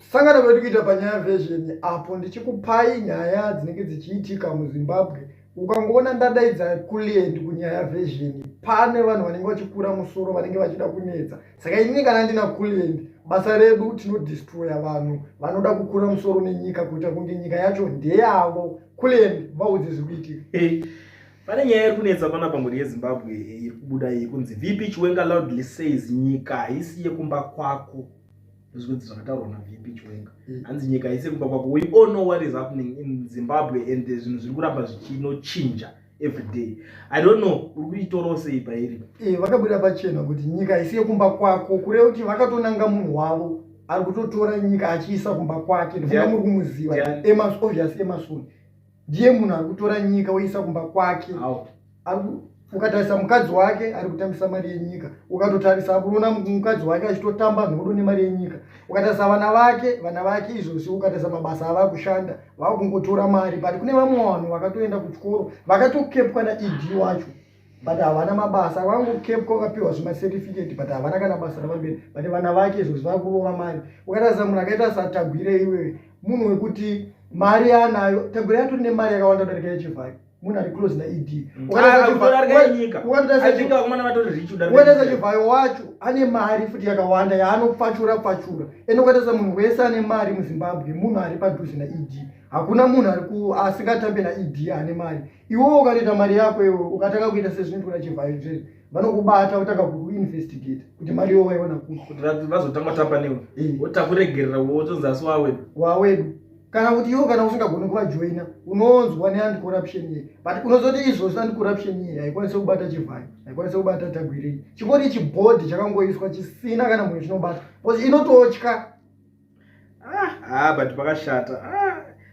Kusangana kwedu kuita panyaya version apo ndichikupai nyaya dzinenge dzichiitika muZimbabwe. Ukangoona ndadaidza kulient kunyaya version, pane vanhu vanenge vachikura musoro vanenge vachida kunetsa. Saka inini kana ndina kulient, basa redu tinodestroya vanhu vanoda kukura musoro nenyika kuita kunge nyika yacho ndeyavo. Kulient, vaudze zviri kuitika. Hey. Pane nyaya iri kunetsa panapa mhuri yeZimbabwe iri kubuda iyi kunzi VP Chiwenga loudly says nyika haisi yekumba kwako. Ndozvinonzi zvakataurwa naVP Chiwenga. Hanzi nyika haisi yekumba kwako. We all know what is happening in Zimbabwe and zvinhu zviri kuramba zvichinochinja every day. I don't know uri kuitorawo sei pairi. Vakabuda pachena kuti nyika haisi yekumba kwako, kureva kuti vakatonanga munhu wavo ari kutotora nyika achiisa kumba kwake. Ndifunga muri kumuziva. Emerson, obvious Emerson. Ndiye munhu ari kutora nyika oisa kumba kwake. Ukatarisa mukadzi wake ari kutambisa mari yenyika, ukatotarisa unoona mukadzi wake achitotamba nhodo nemari yenyika. Ukatarisa vana vake, vana vake izvozvi, ukatarisa mabasa ava kushanda, vakungotora mari. But kune vamwe vanhu vakatoenda kuchikoro vakatokepwa naED wacho, but havana mabasa, vangokepwa vakapiwa zvimacertificate, but havana kana basa ravamberi. But vana vake izvozvi vakurova mari. Ukatarisa munhu akaita saTagwirei iwewe, munhu wekuti mari yaanayo, Tagwirei atori nemari yakawanda kudarika yeChivhayo, munhu ari close naED. Ukatarisa Chivhayo wacho ane mari futi yakawanda yaanopfachura pfachura. Ende ukatarisa munhu wese ane mari muZimbabwe munhu ari padhuze naED. Hakuna munhu ari asingatambe naED ane mari. Iwewe ukatoita mari yako iwe ukatanga kuita sezvinoitwa naChivhayo zvezvi, vanokubata votanga kukuinvestigate kuti mari iwo waiona kupi. Kuti vazotanga kutamba newe. Wotakuregerera wotonzi asi wawedu. Wawedu. Kana kuti iwo kana usingagoni kuvajoina unonzwa neanti-corruption iye, but unozoti izvozvo anti-corruption iye haikwanisi kubata Chivhayo, haikwanisi kubata Tagwirei. Chingori chibhodhi chakangoiswa chisina kana munhu chinobata, because inototya. But pakashata.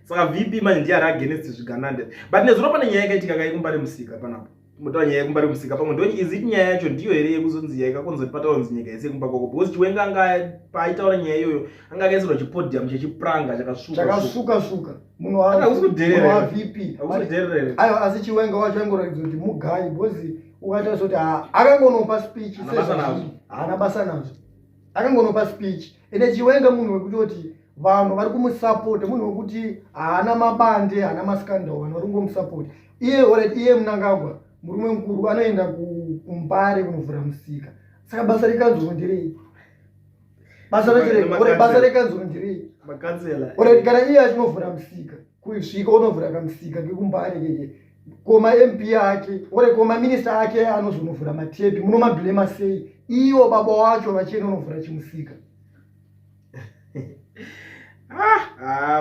Saka VP manje ndiye ari against zvigananda. But nezuro pane nyaya yakaitika kai kuMbare musika panapo. Mutaura nyaya yekuMbare musika pamwe ndo is it nyaya yacho ndiyo here yekuzonzi yakakonzera pataunzi nyika yese kumba kwako, because Chiwenga anga paaitaura nyaya iyoyo anga akaisirwa chipodium chechipranga chakasvuka chakasuka suka munhu Hakusi kudherera. wa VP. Hakusi kudherera here? Aiwa, asi Chiwenga wacho aingoratidza kuti mugai, because ukaita soti akangonopa speech Haana basa nazvo. Haana basa nazvo, akangonopa speech. Ende Chiwenga munhu wekutoti vanhu vari kumusapota, munhu wekuti haana mabande, haana mascandal, vanhu vari kungomusapota iye. Alright, iye Mnangagwa murume mukuru anoenda kuMbare kunovhura musika. Saka basa rekanzuro nderei? Basa racho alright, basa rekanzuro nderei? Makansela. Alright, kana iye achinovhura musika, kusvika unovhura kamusika kekuMbare keke, koma MP ake ore koma minista ake anozonovhura matepi, munomabhilema sei iwo baba wacho vachienda unovhura chimusika?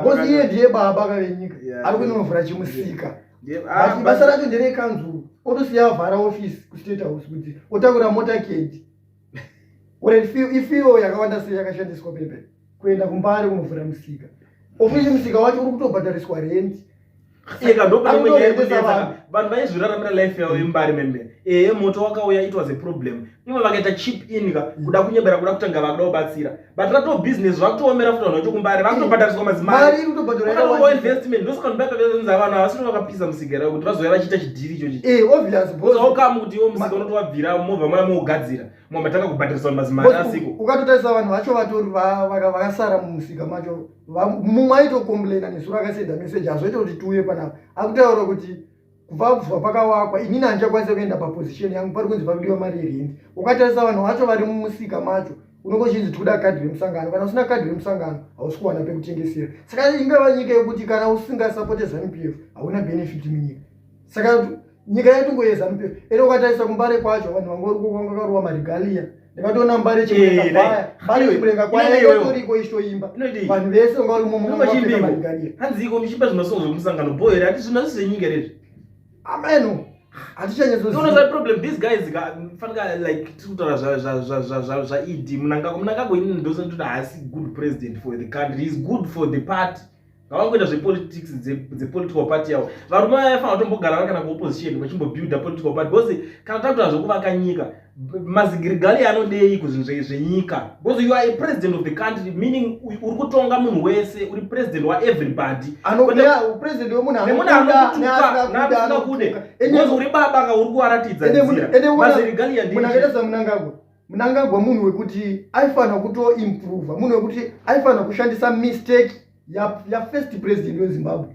Because iye ndiye baba kavenyika, ari kunonovhura chimusika. But basa racho nderekanzuru, otosiya avhara office kuState House kuti otakura motorcade. Ore ifiyo yakawanda sei yakashandiswa pepe kuenda kuMbare kunovhura musika, ofisi? Musika wacho uri kutobhadhariswa rent. Eka ndopane imwe nyaya yekunetsa. Vanhu vaizviraramira life yavo yeMbare membe. Ehe, moto wakauya, it was a problem. Ivo vakaita chip in ka kuda kunyebera, kuda kutanga vakuda kubatsira, but rato business zvakutoomera futi. Vanhu vacho kuMbare vakutobhadhariswa mazimari. Mari iri kutobhadharwa Vakatongowa yakawandisa. Investment. Ndosaka ndobata vanhu havasiri vakapisa musika here kuti vazouya vachiita chidhiri ichochi? Obvious, because Aukamu kuti iwo musika unotovabvira movha mauya mougadzira, mamatanga kubhadharisa vanhu mazimari asiko. Ukatotarisa vanhu vacho vatori vakasara mumusika macho, mumwe aitocomplaina nezuro, akasenda message azoita kuti tiuye panapa, akutaura kuti kubva pakawakwa inini handichakwanisa kuenda paposition yangu, pari kunzi pakudiwa mari yerendi. Ukatarisa vanhu vacho vari mumusika macho, unenge uchinzi tikuda kadhi remusangano, kana usina kadhi remusangano hausi kuwana pekutengesera. Saka ingava nyika yekuti kana usingasapote ZANU PF hauna benefit munyika. Saka nyika yatungoyezanu PF. Ende ukatarisa kuMbare kwacho, vanhu vanga vakarowa maregalia. Ndakatoona Mbare Chimurenga kwaya, Mbare Chimurenga kwaya yatoriko ichitoimba. Inodii? Vanhu vese vanga vari imomo vanga vakapfeka Inochimbiko. maregalia. Hanzi iko muchimba zvimasongo zvemusangano bho here? Hati zvinhu hazvisi zvenyika here izvi? Ameno, hatichanyatsoziva. Unoziva problem, these guys fanika like tiri kutaura zvaED Mnangagwa. Mnangagwa inini ndosati haasi good president for the country. He is good for the party. Ngavangoita zvepolitics dzepolitical party yavo. Varume vaya vafanira kutombogara vari kana kuopposition vachimbobuilda political party, because kana takutaura zvekuvaka nyika, maregalia anodei kuzvinhu zvenyika? Because you are a president of the country, meaning uri kutonga munhu wese, uri president waeverybody. Anokuda president wemunhu nemunhu anokuda anokutuka neasingakude. Neasingakude, because uri baba ka uri kuvaratidza nzira. Maregalia Munhu akaita saMnangagwa Mnangagwa munhu wekuti aifanira kutoimprova, munhu wekuti aifanira kushandisa mistake yafirst president weZimbabwe,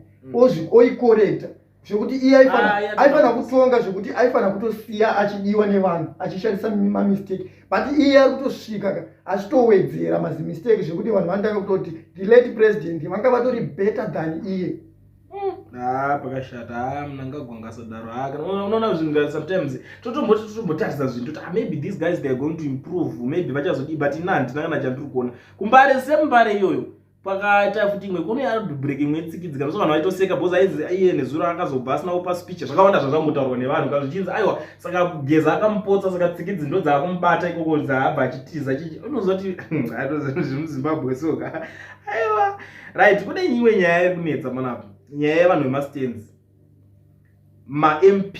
oicorrecta zvekuti iye aifanira kutonga, zvekuti aifanira kutosiya achidiwa nevanhu achishandisa mamistake, but iye ari kutosvika ka achitowedzera mazimistake, zvekuti vanhu vanotanga kutoti the late president vanga vatori better than iye. Ah, pakashata. Ah, Mnangagwa ngasadaro. Ah, kana unoona zvinhu, sometimes totomboti totombotarisa zvinhu, toti, ah, maybe these guys, they are going to improve, maybe vachazodii, but ina handina kana chandiri kuona. KuMbare, seMbare iyoyo, pakaita futi imwe kune outbreak imwe yetsikidzika, so vanhu vaitoseka because aizi iye nezuro akazobva asina kupa speech. Zvakawanda zvazvambotaurwa nevanhu ka zvichinzi aiwa, saka Geza akamupotsa, saka tsikidzi ndo dzaakumubata ikoko, dzaabva achitiza chichi. Unozoti zvemuZimbabwe soka. Aiwa, right, kune imwe nyaya iri kunetsa manapo, nyaya yevanhu vemastands, maMP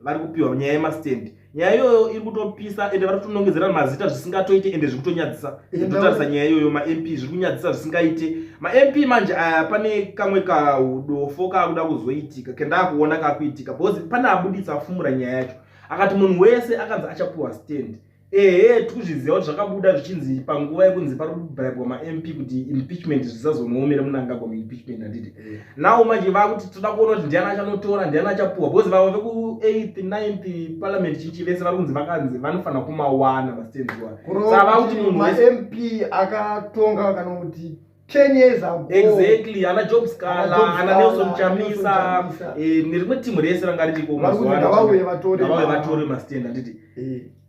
vari kupiwa nyaya yemastand. Nyaya iyoyo iri kutopisa, ende vari kutonongedzera mazita zvisingatoite, ende zviri kutonyadzisa. Totarisa nyaya iyoyo, maMP, zviri kunyadzisa zvisingaite. MaMP manje aya, pane kamwe kaudofo kaakuda kuzoitika kendaa kuona kakuitika, because pane abuditsa afumura nyaya yacho, akati munhu wese akanzi achapiwa stand. Ehe, tikuzviziva kuti zvakabuda zvichinzi panguva yekunzi pari kubribwa maMP kuti impeachment zvisazonoomera Mnangagwa muimpeachment, handiti? Now manje vakuti toda kuona kuti ndiani achanotora, ndiani achapuwa, because vamwe veku8th 9th parliament chichi vese vari kunzi vakanzi vanofanira kumawana mastands iwayo. Saka vakuti munhu wese maMP akatonga kana kuti 10 years ago. Exactly, ana Job Sikhala, Ana Job ana Sikhala, Nelson Nelson Chamisa, Chamisa. Nerimwe timu rese ranga ririko Vari kuti mazuva ano. ngavauye vatore ngavauye vatore mastand, handiti?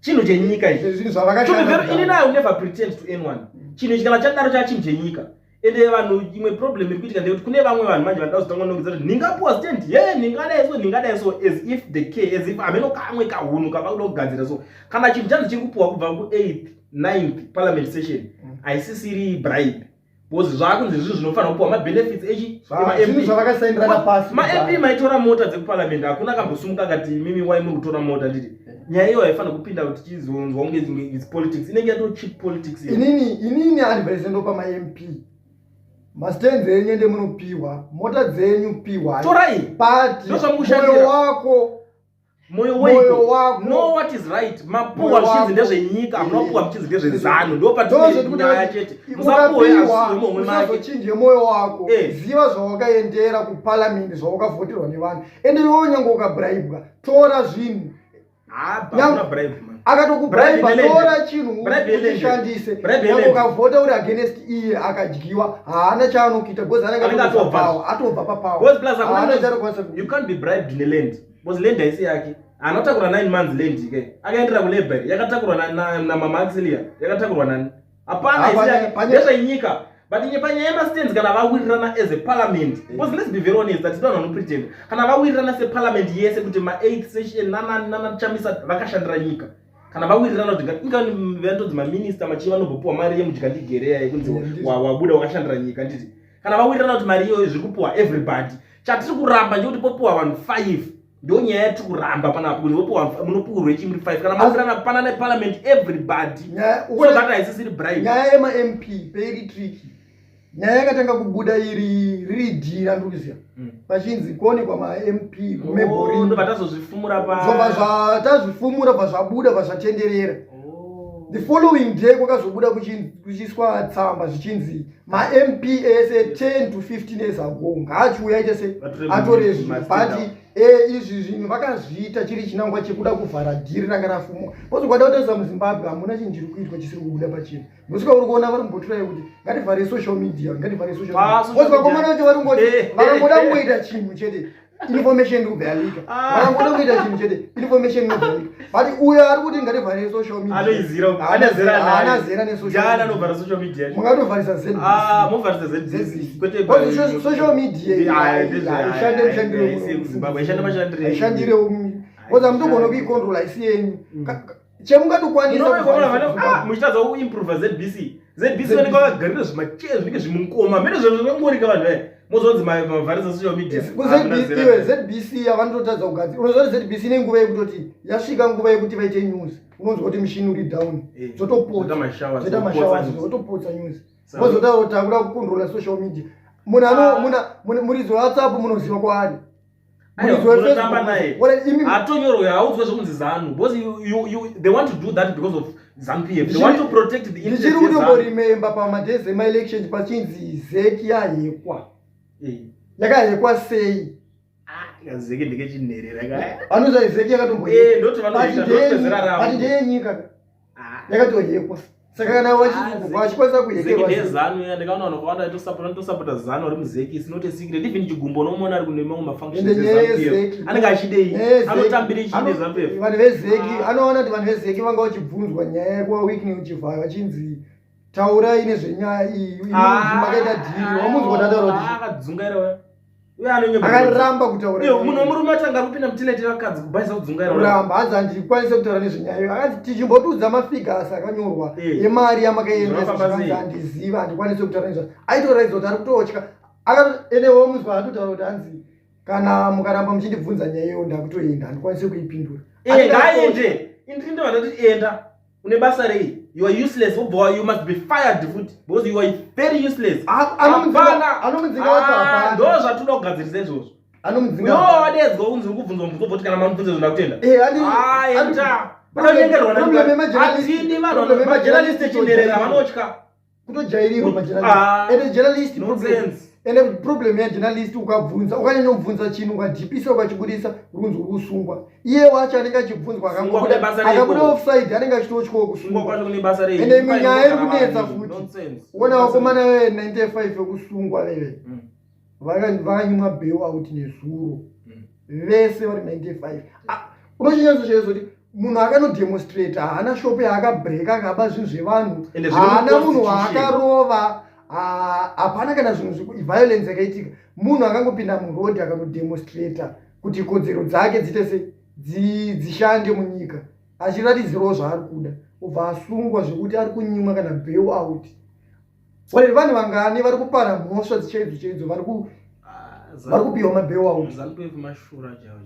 Chinhu chenyika ichi. Zvinhu To be zvavakashanda very, inini I will never pretend to anyone. Chinhu ichi kana chadaro chachinhu chenyika. Ende vanhu, imwe problem iri kuitika ndeyekuti kune vamwe vanhu manje vanoda kuzotanga nongedza kuti ndingapuwa stand ye, ndingadai so, ndingadai so, as if they care, as if hameno kamwe kahunhu kavakuda kugadzira. So kana chinhu chanzi chiri kupuwa kubva ku8th 9th parliament session, haisisiri bribe, because zvaakunzi zvinhu zvinofanira kupuwa mabenefits echi Zvinhu zvavakasaindirana pasi. MaMP maitora mota dzekuparliament, hakuna kambosumuka akati mimi wai muri kutora mota, nditi nyaya iyo haifanira kupinda kuti chizonzwa kunge its politics, inenge yato cheap politics iyo. Inini advice ndopa maMP, mastands enyu ende munopiwa, mota dzenyu piwa. Torai. But Ndozvamukushandira. moyo wako moyo moyo weiko wako. Know what is right. Mapuwa Moyo zvichinzi wako. ndezvenyika, hamuna kupuwa muchinzi ndezvezanu, ndo Ndozvekuti patine nyaya chete. Musapuwe ukapiwa asizwe make. usazochinje moyo wako. Ziva zvawakaendera kuparliament, zvawakavhoterwa nevanhu. Ende iwewe nyange ukabribwa, tora zvinhu. Hapana bribe, man. Akatokubraiba, Bribe yeland. tora chinhu Bribe yeland. uchishandise. Bribe Nyange yeland. ukavhota uri against iye, akadyiwa, haana chaanokuita because anenge Anenge atobva atobva. papower, atobva papower. Because plus Haana chaanokwanisa you can't be bribed neland, because land haisi yake. Anotakura 9 months land ke, akaendera kulabour, yakatakurwa namama Auxilia, yakatakurwa nani? Hapana. Haisi yake, ndezvenyika. But panyaya yemastands, kana vawirirana as a parliament, because let's be very honest, hatidi vanhu vanopretend. Kana vawirirana separliament yese kuti ma8th session nanani nanaChamisa vakashandira nyika, kana vawirirana kuti inga vanotodzi maminista machii vanombopiwa mari yemudyandigereya yekunzi wabuda wakashandira nyika, nditi kana vawirirana kuti mari iyoyo zviri kupiwa everybody, chatiri kuramba ndechekuti popiwa vanhu 5. Ndo nyaya yatiri kuramba panapo, kuti vopiwa, munopiwirwe chimuri 5 kana mawirirana pana neparliament everybody, so that haisisiri bribe. Nyaya yemaMP peiri tricky. Nyaya yakatanga kubuda iri riri dhira, ndikuziva pachinzi kuonekwa maMP Oh, ndobva tazozvifumura pa Zvobva zvatazvifumura, bva zvabuda, bva zvatenderera. Oh. The following day kwakazobuda kuchiiswa tsamba zvichinzi maMP ese 10 to 15 years ago ngaachiuya aite se Vatore atore zvinhu. mastand. But izvi zvinhu vakazviita chiri chinangwa chekuda kuvhara dhiri ranga rafumuka, because kwada kutarisa muZimbabwe hamuna chinhu chiri kuitwa chisiri kubuda pachena. Ndosvika uri kuona vari kumbotirai kuti ngativhare social media, ngativhare social Ah, media, social because media. vakomana vacho vari kungoti vakangoda kungoita chinhu chete, information iri kubva yalika. Vakangoda kuita chinhu chete, information inobva yalika. But uyo ari kuti ngativhare social media Anoizira, haana zera naye. haana zera nesocial Ndiani media. anovhara social media? Mungatovharisa ZBC. Ah, movharisa ZBC. ZBC. Kwete Because social media haishande mushandiro. Haisi kuZimbabwe, haishande mashandire. Haishandire, because hamutogona kuicontrola, haisi yenyu. Chemungatokwanisa kuvharisa Muchitadza kuimprova ZBC. ZBC vanenge vakagarira zvimacheya zvinenge zvimukoma mene zvinhu zvakangorika vanhu vaya, mozonzi mavharisa social media. Hamuna zera Iwe naye. ZBC yavanototadza kugadzira. Unoziva kuti ZBC nenguva yekutoti yasvika nguva yekuti vaite news, unonzwa kuti mushini uri down, Zvoita zvotopotsa, mashowers, zvoita zvopotsa mashowers, news. zvotopotsa news. Vozotaura kuti takuda kucontrola social media. Munhu ano muridzi weWhatsApp munoziva kwaari. Munotamba naye hatonyorwe, haudzwe zvekunzi ZANU because they want to do that because of ZANU PF. They want to protect the interest. Ndichiri kutomboremember pamadays emaelections pachinzi ZEC yahackwa. Yakahackwa sei? ZEC ndekechinherera. Vanoza ZEC yakatombohekwa, ndoti vanoita ravo. Ndeye yakatohackwa, saka kana vachikwanisa kuhackerwa. NdeZANU. Ndikaona vanhu vakawanda tosapota ZANU vari muZEC. It's not a secret. Even Chigumbo unomuona ari kune mamwe mafunctions anenge achidei, anotambire chii neZANU PF? Vanhu veZEC, anoona kuti vanhu veZEC vanga vachibvunzwa nyaya yekwaWicknell Chivayo, vachinzi taurai nezvenyaya iyi, makaita deal. Wamunzwa kuti ataura kuti Akadzungaira. Akaramba kutaura. Munhu wemurume atanga ari kupinda mutoilet vakadzi kubhaisa kudzungaira. Kuramba, hanzi handikwanise kutaura nezvenyaya iyo. Akanzi tichimbotiudza mafigures akanyorwa emari yamakaendesa. Handiziva, handikwanise kutaura nezvazvo. Aitoratidza kuti ari kutotya. Ende womuzwa atotaura kuti hanzi kana mukaramba muchindibvunza nyaya iyo, ndakutoenda, handikwanise kuipindura. Ngaaende. Indiri ndovandati enda, une basa rei? You are useless. Wobva you must be fired futi because you are very useless. Anomudzinga wacho hapana. Ndo zvatoda kugadzirisa izvozvo. Anomudzinga. Wadedzwa kunzi uri kubvunzwa mubvunzo, bvoti kana mamubvunza zvo ndakutenda. Enda. Hatidi vanhu majournalist echinherera vanotya. Kutojairirwa majournalist. Ende journalist, ende problem yajournalist, ukabvunza, ukanyanyobvunza chinhu, ukadhipisa, ukachibudisa, uri kunzi uri kusungwa. Iye wacho anenge achibvunzwa akabuda offside, anenge achitotyawo kusungwa. Ende imwe nyaya iri kunetsa futi, ona vakomana ve95 vekusungwa veve vakanyimwa bail out nezuro vese vari 95. Unochinyatso chaizvo kuti munhu akanodemonstrata haana shop yaakabreaka, akaba zvinhu zvevanhu, haana munhu waakarova, hapana kana zvinhu violence yakaitika. Munhu akangopinda muroad akanodemonstrata kuti kodzero dzake dziite se dzishande munyika, achiratidzirawo zvaari kuda, ubva asungwa zvekuti ari kunyimwa kana bail out. Ore vanhu vangani vari kupara mhosva dzichaidzo chaidzo vari kupiwa mabail out?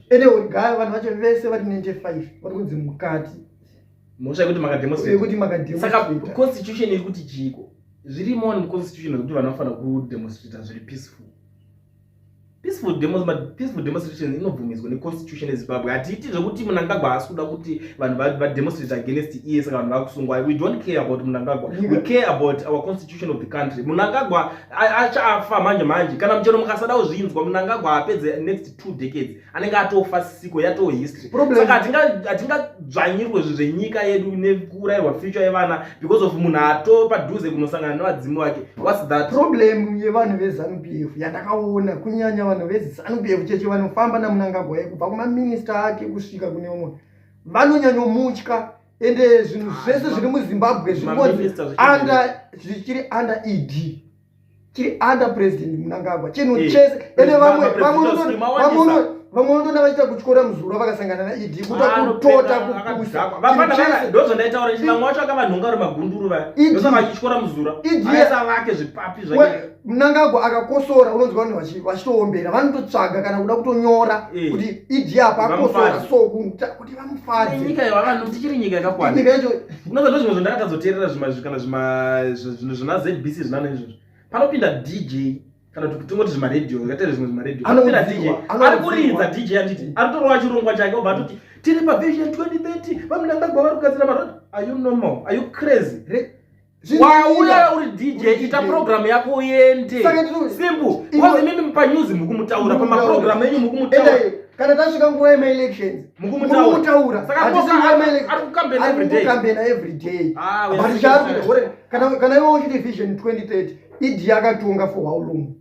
Ende gaya vanhu vacho vese vari 95 vari kunzi mukati. Mhosva yekuti makademonstrate. Yekuti makademonstrate. Saka constitution iri kuti chiiko? Zvirimo muconstitution zvekuti vanhu vanofanira kudemonstrata zviri peaceful? Peaceful demos, peaceful demonstration inobvumidzwa neconstitution yeZimbabwe. Hatiiti zvekuti Munangagwa haasi kuda kuti vanhu vademonstrate against iye, saka vanhu vakusungwa. We don't care about Munangagwa, we care about our constitution of the country. Munangagwa achafa manje manje, kana muchero mukasada kuzvinzwa. Munangagwa apedze next 2 decades anenge atofa, siko yatoo history. Saka hatingadzvanyirwe zvinhu zvenyika yedu nekuurayirwa future yevana because of munhu ato padhuze kunosangana nevadzimu vake. What's that? Problem yevanhu veZANU PF yandakaona, kunyanya vanhu veZANU PF cheche vanofamba naMunangagwa, kubva kumaminista ake kusvika kune umwe, vanonyanyomutya. Ende zvinhu zvese zviri muZimbabwe zvichiri under ED, chiri under President Munangagwa, chinhu chese. Ende vamwe vanotoona vachiita kutyora muzuro vakasangana naED, kuta kutota kupusa. Ndozvandaitaura, vamwe vacho akavanhonga uri magunduru vaya, ndosaka vachityora muzura, aisa vake zvipapi zvake. Munangagwa akakosora, unonzwa vanhu vachitoombera, vanototsvaga kana kuda kutonyora kuti ED apa akosora, so kuti vamufadze. Nyika yavanhu tichiri nyika yakakwana. Nyika yacho. Unoza ndozvimwe zvandakatadzoteerera, kana zvinhu zvina ZBC zvinana izvozvo, panopinda DJ kana kuti tingoti zvimaredhiyo, zvakaita zvimwe zvimaredhiyo, panopinda DJ ari kuridza, DJ anditi ari kutorova chirongwa chake, obva atoti tiri paVision 2030, vaMunangagwa vari kugadzira maroad. Are you normal? Are you crazy? Wauya uri DJ, ita program yako uende, simple. Because imimi panews mukumutaura, pamaprogram enyu mukumutaura. Kana tasvika nguva yemaelections mukumutaura. Arikukambena every day. But chaari, kana iwe uchiti Vision 2030, ED akatonga for how long?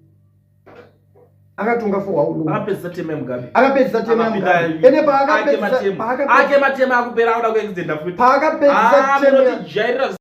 Akatonga for how long? Akapedzisa term yaMugabe. Akapedzisa term yaMugabe. Ende paakapedzisa ake matema akupera, akuda kuextenda futi. Paakapedzisa temu.